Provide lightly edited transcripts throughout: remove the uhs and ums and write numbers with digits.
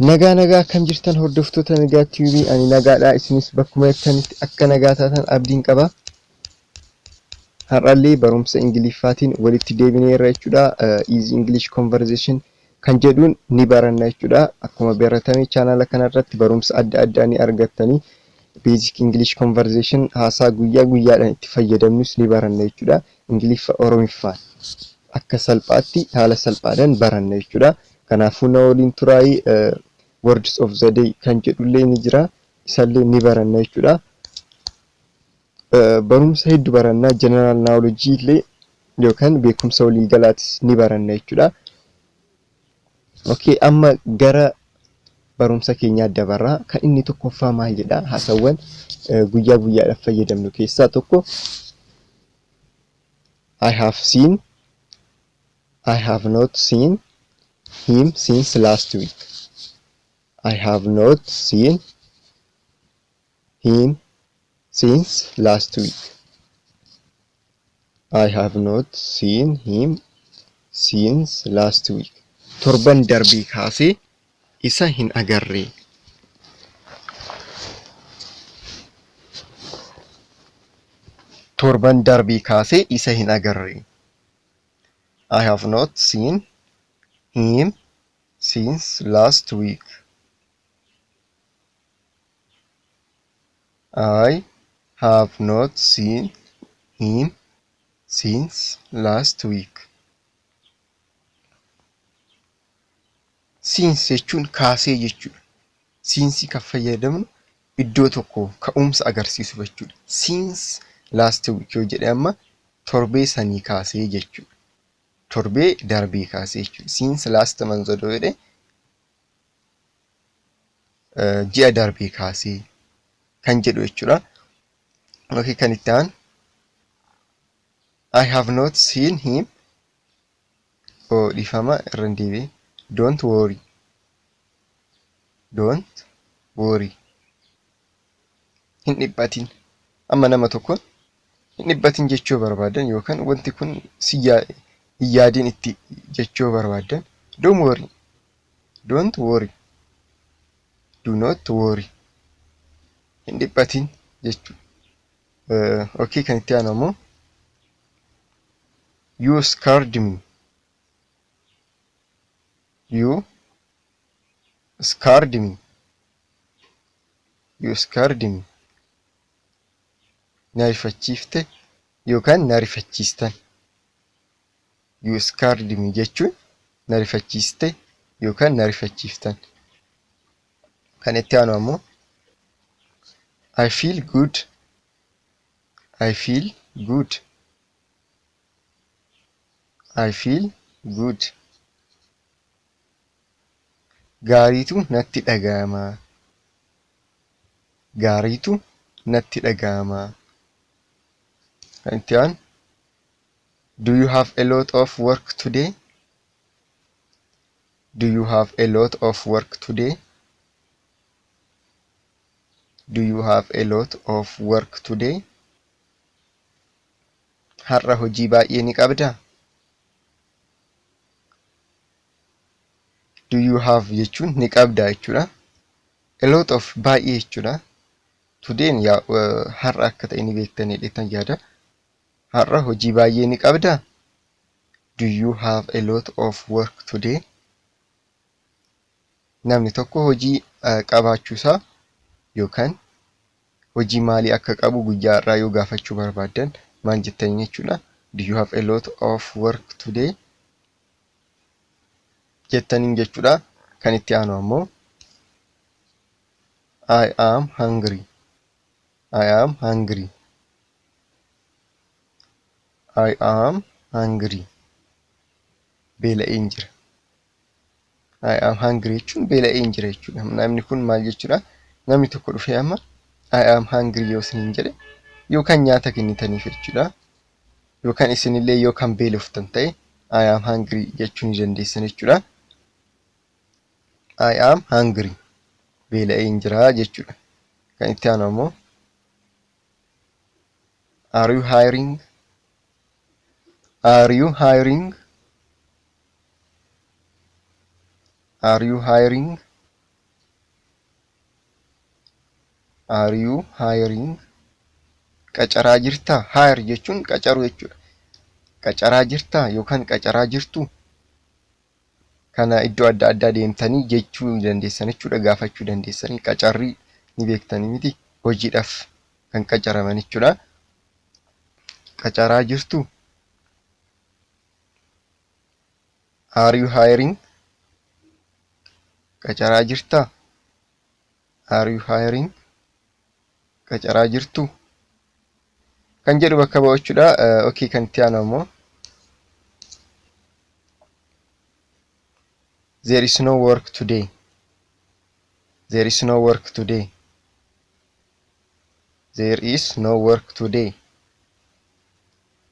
Nagaa nagaa akkam jirtan hordoftoota Nagaa TV, ani nagaadha, isinis bakkuma jirtanitti akka nagaa taatan abdiin qaba. Har'allee barumsa Ingiliffaatiin walitti deebineerra jechuudha. Easy English Conversation kan jedhuun ni baranna jechuudha. Akkuma baratame chaanala kanarratti barumsa adda addaa ni argattanii. Basic English Conversation haasaa guyyaa guyyaadhaan itti fayyadamnus ni baranna jechuudha. Ingiliffa Oromiffaan akka salphaatti haala salphaadhaan baranna jechuudha. Kanaafuu na waliin turaayii. Words of the day kan jedhullee ni jira. Isallee ni baranna jechuudha. Barumsa hedduu barannaa, general knowledge illee yookaan beekumsa waliigalaatis ni baranna jechuudha. Okay, amma gara barumsa keenyaa dabarraa. Kan inni tokkoffaa maal jedhaa? Haasawwan guyyaa guyyaadhaaf fayyadamnu keessaa tokko I have seen, I have not seen him since last week. I have not seen him since last week. I have not seen him since last week. Torban darbee kaasee isa hin agarre. Torban darbee kaasee isa hin agarre. I have not seen him since last week. I have not seen him since last week. Since jechuun kaasee jechuudha. Since kan fayyadamnu iddoo tokko ka'umsa agarsiisuuf jechuudha. Since last week yoo jedhe amma torbee sanii kaasee jechuudha. Torbee darbee kaasee jechuudha. Since last month yoo jedhe ji'a darbee kaasee kan jedhu jechuudha. Okay, kan itti aanu I have not seen him. Oh, dhiifama, irra hin deebi'e. Don't worry. Don't worry. Hin dhiphatin. Amma nama tokkoon hin dhiphatin jechuu barbaadan yookaan wanti kun si hin yaadin itti jechuu barbaadan, don't worry. Don't worry. Do not worry. Hin dhiphatin jechuudha. Okay, kan itti aanu ammoo you scared me. You scared me. You scared me. Na rifachiifte yookaan na rifachiistan. You scared me jechuun na rifachiiste yookaan na rifachiiftan. Kan itti aanu ammoo I feel good. I feel good. I feel good. Gaariitu natti dhaga'ama. Gaariitu natti dhaga'ama. Kan itti aanu Do you have a lot of work today? Do you have a lot of work today? Do you have a lot of work today? Har'a hojii baay'ee ni qabdaa? Do you have jechuun ni qabdaa jechuudha. A lot of baay'ee jechuudha. Today har'a akka ta'e ni beektanii dheetan yaada. Har'a hojii baay'ee ni qabdaa? Do you have a lot of work today? Namni tokko hojii qabaachuusaa yookaan hojii maalii akka qabu guyyaa har'aa yoo gaafachuu barbaaddan maal jettanii jechuudha. Do you have a lot of work today? Jettaniin jechuudha. Kan itti aanu ammoo I am hungry. I am hungry. I am hungry. Beela'een jira. I am hungry jechuun beela'een jira jechuudha. Namni kun maal jechuudha? Namni tokko dhufee amma I am hungry yoo isiniin jedhe yookaan nyaata kennitaniif jechuudha. Yookaan isinillee yoo kan beeloftan ta'e I am hungry jechuu ni dandeessan jechuudha. I am hungry. Beela'een jira jechuudha. Kan itti aanu ammoo Are you hiring? Are you hiring? Are you hiring? Are you hiring? Qacaraa jirtaa? Hire jechuun qacaruu jechuudha. Qacaraa jirtaa yookaan qacaraa jirtuu? Kana iddoo adda addaa deemtanii jechuu dandeessan jechuudha. Gaafachuu dandeessanii qacarrii ni beektanii miti hojiidhaaf kan qacaraman jechuudha. Qacaraa jirtuu? Are you hiring? Qacaraa jirtaa? Are you hiring? Qacaraa jirtuu? Kan jedhu bakka bu'a jechuudha. Okay, kan itti aanu ammoo There is no work today. There is no work today. There is no work today.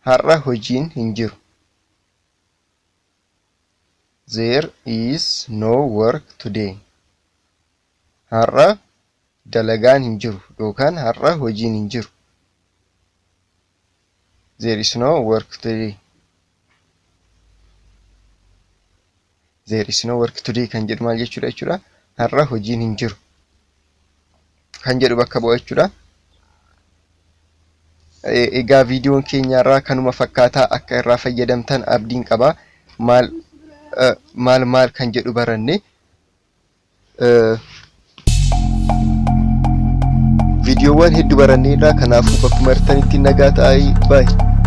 Har'a hojiin hin jiru. There is no work today. Har'a dalagaan hin jiru yookaan har'a hojiin hin jiru. There is no work today. There is no work today kan jedhu maal jechuudha jechuudha. Har'a hojiin hin jiru kan jedhu bakka bu'a jechuudha. Egaa viidiyoon keenya irraa kanuma fakkaataa akka irraa fayyadamtan abdiin qaba. Maal maal maal kan jedhu baranne. Viidiyoowwan hedduu baranneerra kanaafuu bakkuma jirtanitti nagaa ta'aa baay'ee.